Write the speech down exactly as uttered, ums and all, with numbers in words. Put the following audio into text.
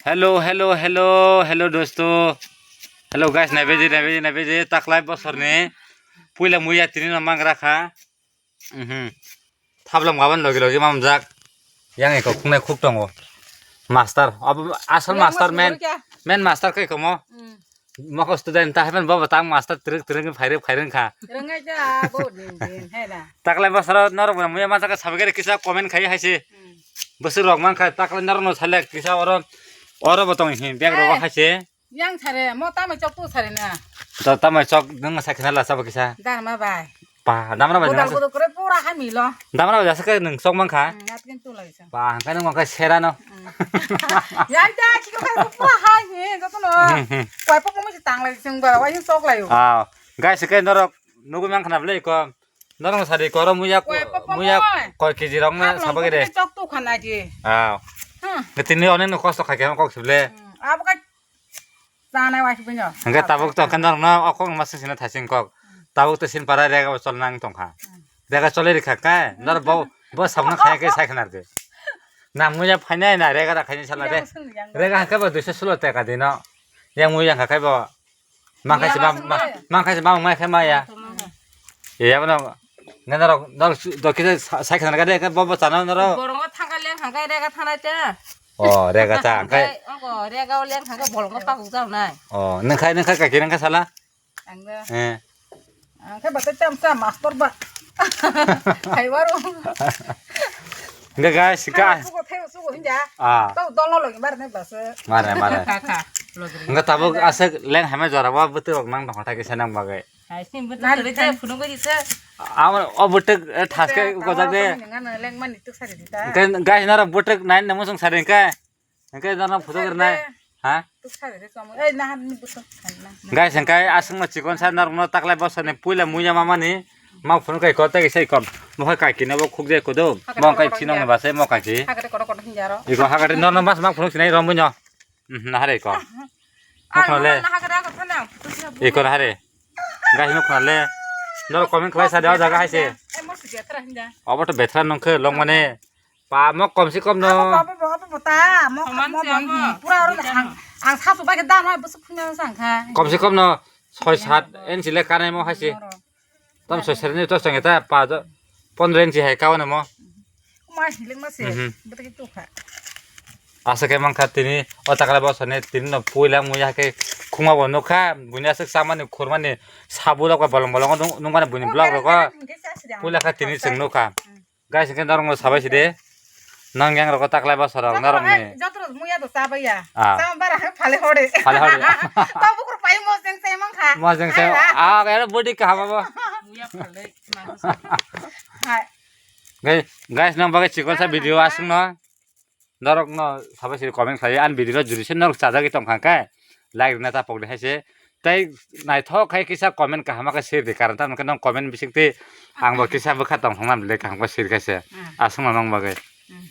Hello, hello, hello, hello, dosto. Hello, guys, naibeje, naibeje, naibeje, taklai bosorni puila muya tini no mangra kha. Mhm. Thablam gaban logi logi mamjak. Yang eko khungnai khuk tongo. Master, abo asal master men, men master kai komo. Mokos student ta hemen baba tang master trek trek phairek phaireng kha. Rwngai ja bo din din hela. Taklai bosoro norok bo muya manjak sabagari kisa comment khai haise. Bosok rok mankha taklai norok no sale kisa oro oro bo tong hi bag rogo haise. Yang sare mo tamai chok tu sare na. Da tamai chok nang sa khna la sabo kisa. Dharma bai. Pa damra bai. Bodal bodo kore pura ha milo. Damra bai jasa ke nang sok mankha. Ngat kin tu lai sa. Pa hangka nang mankha sera no. Yang ja ki ko pura ha hi joto no. Koi pa pa mo tang lai sing bara wai sok lai. Ah, guys ke norok nugu mankha na ble ko. Norok sari koro muya muya koi kg rok na sabagire. Chok tu khana ji. Ah. Tini onek no kosto khai khe kok sible. Abo ka Chanai wai sibinyo. Hingke tabuk to khe norokno o kok ma sing sino thaising kok. Tabuk to sin para rega bo chol nang tongkha. Rega chole rikha khe nor bo bo sabno khaya khe sai khnar de. Na muya phainai na rega da khaini sala de. Rega hingke bo duiso sulo teka dino. Yang muya hingka khe bo. Mangkha si ma mangkha si ma mai khe maya. Iya bono. Nge norok norok dokhe sai khnar ga de bo bo chana norok. Borongo thangka leng hingke rega thanai te. O rega ta hingke. Ogo rega o leng hingke bolongo pakuk jaunai. O nengkhai nengkhai kaki nengkhai sala. Ang da. Eh. Ang khe bata cham cham master ba. Hai waro. Hingke guys ka. Sugo thai sugo hinja. Ah. To dolo logi mar ne bas. Mare mare. Ka ka. Hingke tabuk asek leng hame jora bo bwtwi rok nang tongkha thai kisa nang bagwi. Hai sim bwtwi rok phunuk gwi se. Amo o bwtwi thaske gojak de. Nang leng mani tuk sari dita. Hingke guys nara bwtwi nine namo song sari hingke. Hingke norok photo rwnai. Ha? Tuk sari de chomo. Ei nahan ni buto. Guys, hingke aswkno chikon sa norokno taklai bosoni puila muya mamani ma phunuk kai kota kisa ikom. Mohai kai kina bo khuk jai kodo. Mo kai chinong ni base mo kai chi. Hagre kodo kodo hinjaro. Iko hagre norno mas ma phunuk sinai rombo nyo. Mhm, nahare iko. Mo khna le. Iko nahare. Guys, mo khna le. Norok comment khlai sa de o jaga hai se. Ei mo si betra hinja. Obo to betra nongkhe longmane. Pa mo kom se kom no. Abo, abo, abo, abo, ta, mo, Saman mo, se mo, amo. Pura oro ang, ang sa su bai ke dam hai, bwswk phunga sa ang kha. Kom se kom no soi sat inch le kanai mo hai se. Tam soi sat ni to song eta pa do pondro inch hai kawan mo. Ma hiling ma se, Mhm. Bwtwi tu kha. Asa ke mang kha tini, o takla bo sone tini no puila muya ke khuma bo nukha, bunya sik samani khurmani sabu rok bolong bolong nung, nungmani buni blog rok. Puila kha tini chwng nukha. Guys, hingke norokno sabai side. Nang yang rokgo taklai bosor rok norokni. Joto rok muya do chabaiya. Ah. Sama bara phale hore. Phale hore. Tau bukur pai mojeng sai mangkha. Mojeng sai. Ah, kaya body kaham abo. Muya phale. Hai. Guys, guys, nang bagai chikon sa video aswk no. Norokno sabai side comment khlai, ani video no juri se norok chajagwi tongkha khe like rwna ta pokdi hai se. Tei naithok khai kisa comment kaham khe share di, karon tamo khe nong comment bising twi ang bo kisa bwkha tong thangna le kaham khe share khaise. Hmm. Aswk no nong bagwi. Hmm.